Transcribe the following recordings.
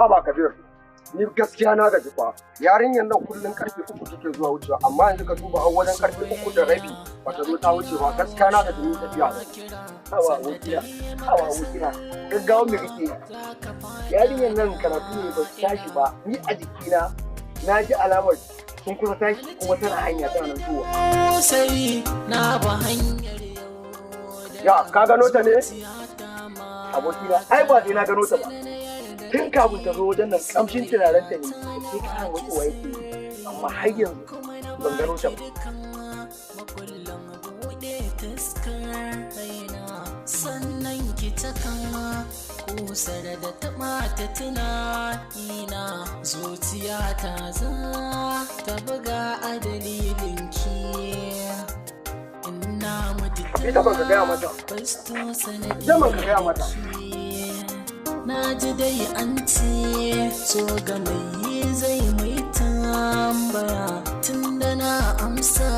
Haba Kabir, ni gaskiya na gaji fa. Yarinyar nan kullum karfe 3 take zuwa wucewa, amma yanzu ka duba har wajen karfe 3:30 bata zo ta wuce ba. Gaskiya na gaji ni tafiya. Haba abokina, haba abokina, gaggawa me kake yi? Yarinyar nan karatu ne ba su tashi ba, ni a jikina na ji alamar sun kusa tashi kuma tana hanya tana nan zuwa. Ya, ka gano ta ne? Abokina, ai ba sai na gano ta ba. Tun kafin ta zo wajen nan kamshin turaren ta ne sai ƙara matsowa yake yi, amma har yanzu ban gano ta ba. Sannan ki ta kama kusar da taɓa ta tunanina, zuciya ta za ta buga a dalilin ki. Ina mutu Ita ban ka gaya mata. fasto Ita ban ka gaya mata. Na ji dai an ce so ga mai yi zai mai tambaya, tunda na amsa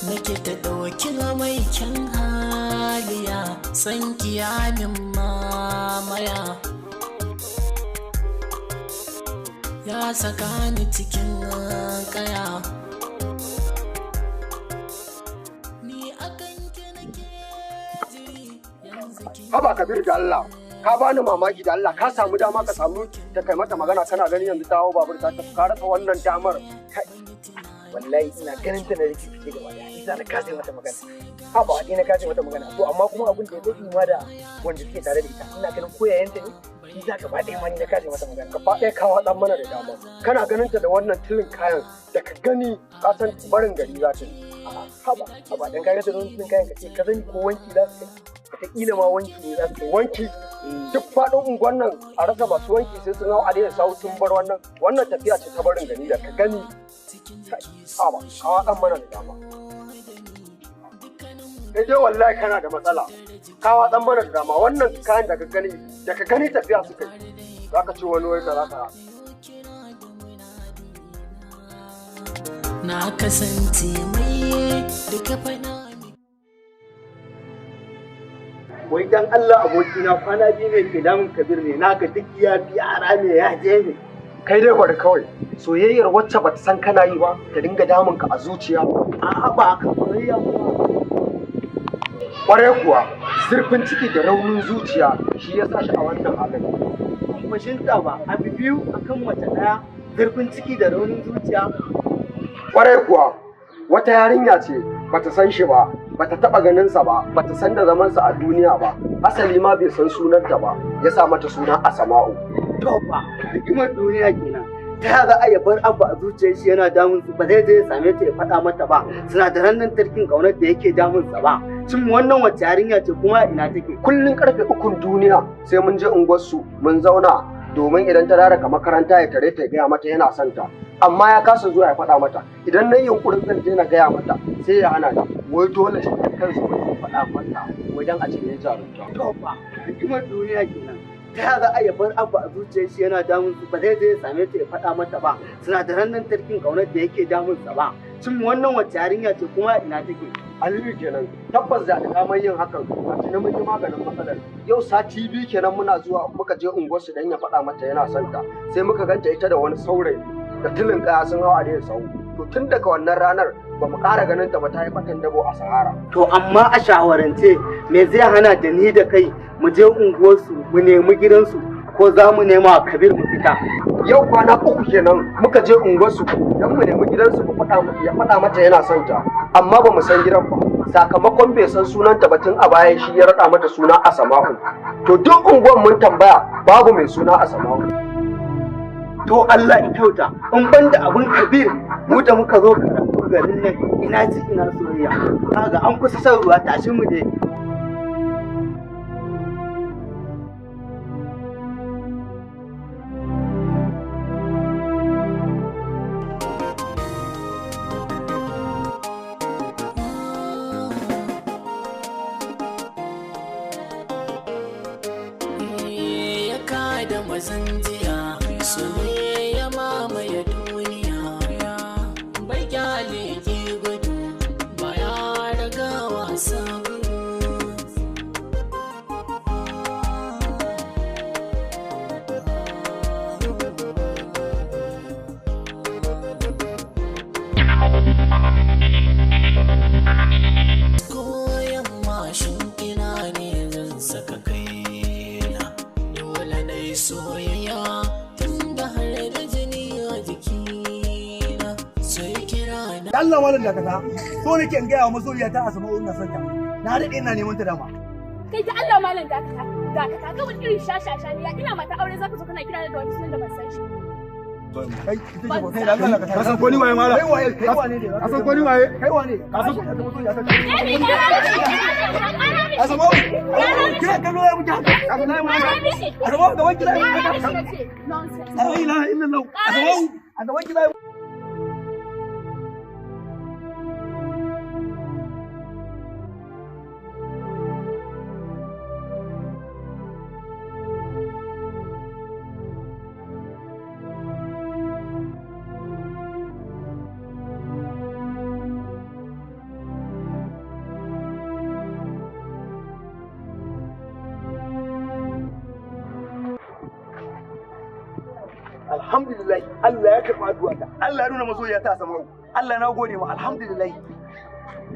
nake ta ɗauki mai kyan haliya, san kiyamin mamaya ya saka ni cikin kaya. Ni akan ki nake jiri yanzu kin Haba Kabir da Allah, ka bani mamaki da Allah, ka samu dama ka samu ta kai mata magana, kana ganin yanzu ta hau babur ta tafi, ka rasa wannan damar. Wallahi ina ganin ta na rikice gaba daya, isa na kasa mata magana. Haba ni na kasa mata magana. To amma kuma abin da ya zai ma da wanda suke tare da ita, ina ganin koyayenta ne, isa gaba ɗaya ma ni na kasa mata magana. Gaba ɗaya ka waɗan mana da dama. Kana ganin ta da wannan tilin kayan da ka gani ka san barin gari za ta yi. Haba, haba dan kaga ta da wannan tilin kayan ka ce ka sani ko wanki za su kai, wataƙila ma wanki ne za su kai. Wanki duk faɗin unguwan nan a rasa masu wanki sai sun hau adai da sawu sun bar wannan. Wannan tafiya ce ta barin gari da ka gani. Haba, ka waɗan mana da dama. Sai dai wallahi kana da matsala. Ka waɗan mana da dama, wannan kayan da ka gani, da ka gani tafiya suka yi. Za ka ce wani wai kaza kaza. Na kasance mai duka faɗa. Wai dan Allah abokina kwana biyu ne ke damun Kabir ne, naka duk ya bi yara ne ya je ne. Kai dai bari kawai, soyayyar wacce bata san kana yi ba ta dinga damun ka a zuciya. A'a ba ka soyayya ba. Kwarai kuwa, zurfin ciki da raunin zuciya shi ya sa shi a wannan halin. Kuma shinta ba, abu biyu akan mace ɗaya, zurfin ciki da raunin zuciya. Kwarai kuwa, wata yarinya ce bata san shi ba, bata taba ganin sa ba, bata san da zaman sa a duniya ba. Asali ma bai san sunanta ba, ya sa mata suna Asama'u. To fa, rigimar duniya kenan. Ta ya za a iya bar abu a zuciyar shi yana damun su, ba zai je ya same ta ya faɗa mata ba. Sinadaran nan tarkin ƙaunar da yake damun sa ba. Shin wannan wacce yarinya ce kuma ina take? Kullun karfe 3 duniya sai mun je unguwarsu mun zauna domin idan ta dawo daga makaranta ya tare ta ya gaya mata yana son ta. Amma ya kasa zuwa ya faɗa mata. Idan na yi yunƙurin zan je na gaya mata sai ya hana ni. Wai dole shi da kansa wai ya faɗa mata wai dan a ce ya jarumta. To fa, rigimar duniya kenan. Ta ya za a iya bar abu a zuciyar shi yana damun su, ba zai je ya same ta ya faɗa mata ba. Sinadaran nan tarkin ƙaunar da yake damun sa ba. Shin wannan wacce yarinya ce kuma ina take? Aliyu kenan, tabbas da damar yin hakan a tuni mun yi maganin matsalar. Yau sati 2 kenan muna zuwa muka je unguwarsu dan ya faɗa mata yana son ta. Sai muka ganta ita da wani saurayi da tilin kaya sun hau a sau. To tun daga wannan ranar ba mu ƙara ganin ta ba, ta yi ɓatan dabo a Sahara. To amma a shawarance me zai hana da ni da kai mu je unguwarsu mu nemi gidansu, ko za mu nema wa Kabir mu fita? Yau kwana 3 kenan muka je unguwarsu don mu nemi gidansu mu faɗa ya faɗa mata yana son ta, amma ba mu san gidan ba. Sakamakon bai san sunanta ba tun a baya shi ya raɗa mata suna Asama'u. To duk unguwar mun tambaya babu mai suna Asama'u. To Allah ya kyauta, in ban da abin Kabir mu da muka zo karatu garin nan ina ji ina soyayya. Kaga an kusa shan ruwa, tashi mu je. Ya kada mazan jiya, su ne ya mamaye duniya, bai kyale ki gudu baya raga wasa gudu. Koyan mashin ina ne zan saka kaina. Dole na yi soyayya tun da har da jini a jikina. Sai kira na. Allah malam dakata. So nake in gaya wa masoyiya ta Asma'u ina son ta. Na daɗe ina neman ta dama. Kai ta Allah malam dakata. Dakata ga wani irin shashasha ne ya ina mata aure zaka zo kana kira da wani sunan da ban san shi. Kai ita ce ba kai da Allah dakata. Ka san ko ni waye malam? Kai waye? Kai wane ne? Ka san ko ni waye? Kai wane? Ka san Asma'u. Kira kallo ya muke haka. Asma'u gaban kira ya muke haka. La ilaha illallah. Asma'u a gaban kira. Alhamdulillah Allah ya karɓi addu'a ta. Allah ya nuna masoyiya ta Asma'u. Allah na gode ma alhamdulillah.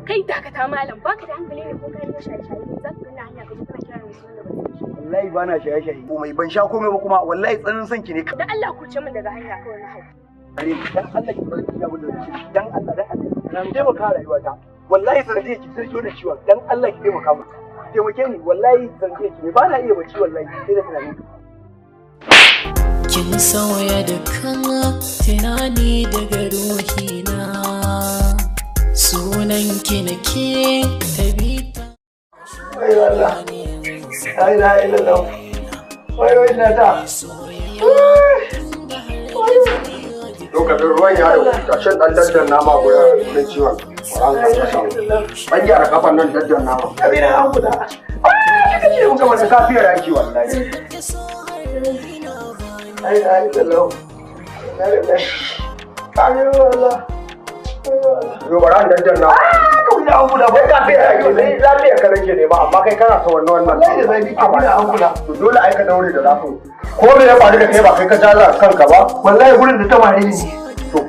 Kai dakata malam baka da hankali ne ko kai shaye-shaye zaka gani hanya ka zo kana kira da sunan da ban san shi. Wallahi bana shaye-shaye. Komai ban sha komai ba kuma wallahi tsananin son ki ne. Da Allah ku ce min daga hanya kawai na hau. Dan Allah ki bar ki abin da nake. Dan Allah dan Allah. Ki taimaka rayuwata. Wallahi sanadiyar ki sai da ciwon. Dan Allah ki taimaka mu. Taimake ni wallahi sanadiyar ki ne ba na iya bacci wallahi sai da tunanin. Kin sauya dukkan tunani daga ruhina. Sunan ki nake tabita. Wai Allah. La ilaha illallah. Wai wai na ta. Lokacin ruwan ya da tashin dan daddan nama guda na ciwon. Ƙwaran ka samu. Ban gyara kafan nan daddan nama. Amina an kuda. Ah, kike mun kamar Ka fiye aiki wallahi. La ilaha illallah. La ilaha. Amin Allah. Yo bara an daddan nama. Ka wuce an kula ba. Kai ka fiye aiki ne lafiya ka nake nema amma kai kana ta wannan wannan. Wallahi da zafi ke gina an kula. To dole ai ka daure da zafin. Ko me ya faru da kai ba kai ka jaza kanka ba. Wallahi gurin da ta mare ni. To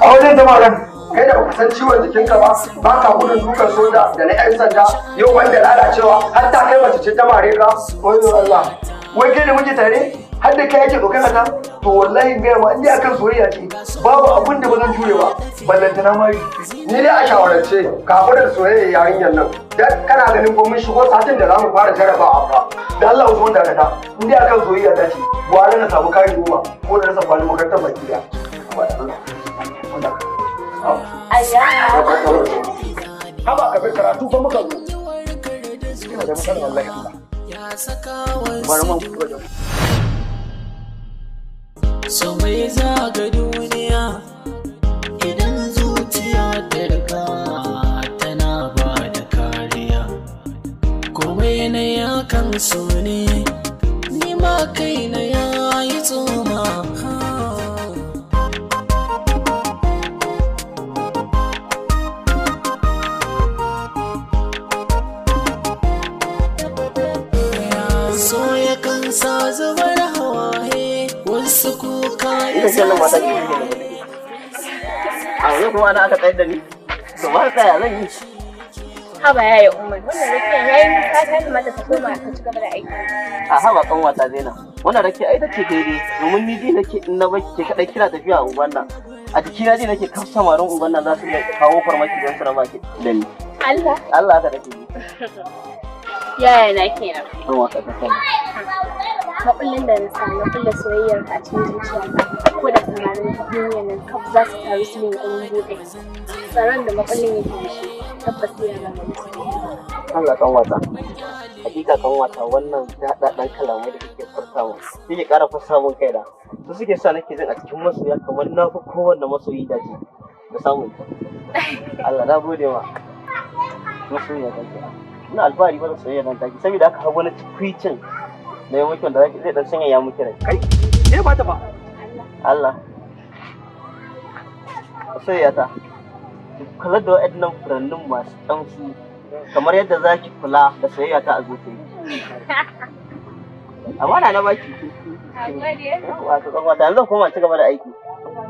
A wajen ta maren. kai da baka san ciwon jikinka ba ba ka gudun dukan soja da na 'yan sanda yau wanda lalacewa har ta kai mace ce ta mare ka. Wai Allah. Wai kai da muke tare? Har da kai yake dokar ta? To wallahi in gaya ma in dai akan soyayya ce babu abin da ba zan jure ba. Ballantana mari. Ni dai a shawarance kafin da soyayya yarinyar nan dan kana ganin ko mun shigo satin da zamu fara jarabawa fa. Da Allah Usman dakata. In dai akan soyayya ta ce gwara na samu kari goma ko na rasa kwalin makarantar baki daya. Haba ka bi karatu fa muka zo. Ina da matsala wallahi Allah. Ya saka Bari ma wasu mu fito da so mai zaga duniya idan zuciya ta riga tana ba da kariya. Komai na ya kan so ne, ni ma kai na ya yi tsoma. So ya kan sa zubar hawaye wasu kuka ya Ita ce nan mata ke yi a wani kuma ana aka tsayar da ni. To ba tsaya zan yi. Haba yaya Umar wannan rakiyan yayi nisa ta kamata ta koma ka ci gaba da aiki. A haba kan wata Zainab. Wannan rake ai take daidai domin ni ji nake in na baki ke kadai kina tafiya a unguwan nan. A jikina ji nake kaf samarin unguwan nan za su iya kawo farmaki don su raba ki da ni. Allah. Allah haka nake ji. Yaya na kenan. Kan wasa ta kai. Maɓullin da na sa na kulle soyayyar ka a cikin zuciyata ko da samarin duniyar nan kaf za su taru su yi yunƙurin buɗe. Tsaron da maɓullin yake da shi tabbas zai raba mu. Allah kan wasa. Hakika kan wasa wannan daɗaɗɗen kalamai da kike furta mun. Kike ƙara fasa mun kaina. Su suke sa nake jin a cikin masoya kamar na fi kowanne masoyi dace da samun ta. Allah na gode ma. Masoyiya ta ke. Ina alfahari ba da soyayya nan take saboda haka har wani tukwicin na yi miki wanda zai dan sanya ya miki rai. Kai, ke ba ta ba. Allah. Masoyiya ta. Ki kula da waɗannan furannin masu ƙamshi kamar yadda za ki kula da soyayya ta a zuciyarki. Amma na baki. Wato kan wata yanzu zan koma ci gaba da aiki.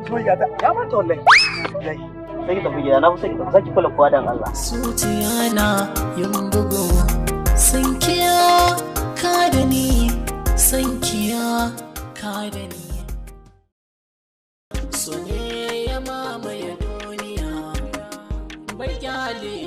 Soyayya ta ya ba ta wallahi. Wallahi. Sai ki tafi gida, na fi son ki tafi, zaki kula kowa dan Allah. Zuciya na yin bugu, sankiya ka da ni, sankiya ka da ni. So ne ya mamaye duniya, bai kyale.